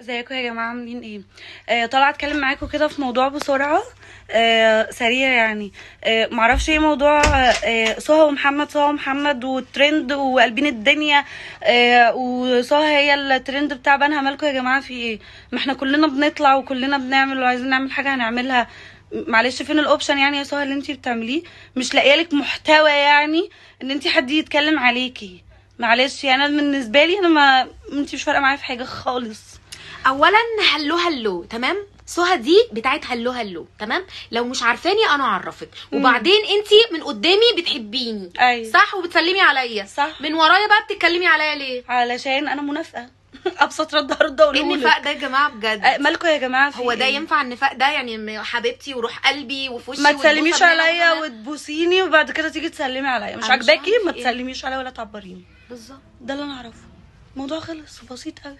ازيكم يا جماعه؟ عاملين ايه؟ طالعه اتكلم معاكم كده في موضوع بسرعه، سريع يعني. معرفش ايه موضوع. سهى ومحمد، سهى ومحمد والترند وقلبين الدنيا. وسهى هي الترند بتاع بنها. مالكم يا جماعه؟ في ايه؟ ما احنا كلنا بنطلع وكلنا بنعمل، وعايزين نعمل حاجة هنعملها. معلش، فين ال option يعني يا سهى اللي انتي بتعمليه؟ مش لاقيه لك محتوى يعني ان انتي حد يتكلم عليكي. معلش يعني، انا بالنسبة لي انا ما انتي مش فارقه معايا في حاجة خالص. اولا hello hello، تمام؟ سهى دي بتاعت hello hello، تمام؟ لو مش عارفاني انا اعرفك. وبعدين انتي من قدامي بتحبيني، ايوه. صح؟ وبتسلمي عليا، صح. من ورايا بقى بتتكلمي عليا ليه؟ علشان انا منافقه. ابسط رد هرد اقوله ايه لك. النفاق ده يا جماعة بجد؟ مالكوا يا جماعه؟ في هو ده إيه؟ ينفع النفاق ده يعني؟ حبيبتي وروح قلبي وفي وشي ما والبوسة تسلميش من هنا عليا ومن هنا. وتبوسيني وبعد كده تيجي تسلمي عليا. مش أنا مش عاجباكي عارفة ما إيه. تسلميش عليا ولا تعبريني. بالظبط، ده اللي انا اعرفه. الموضوع خلص، بسيط قوي.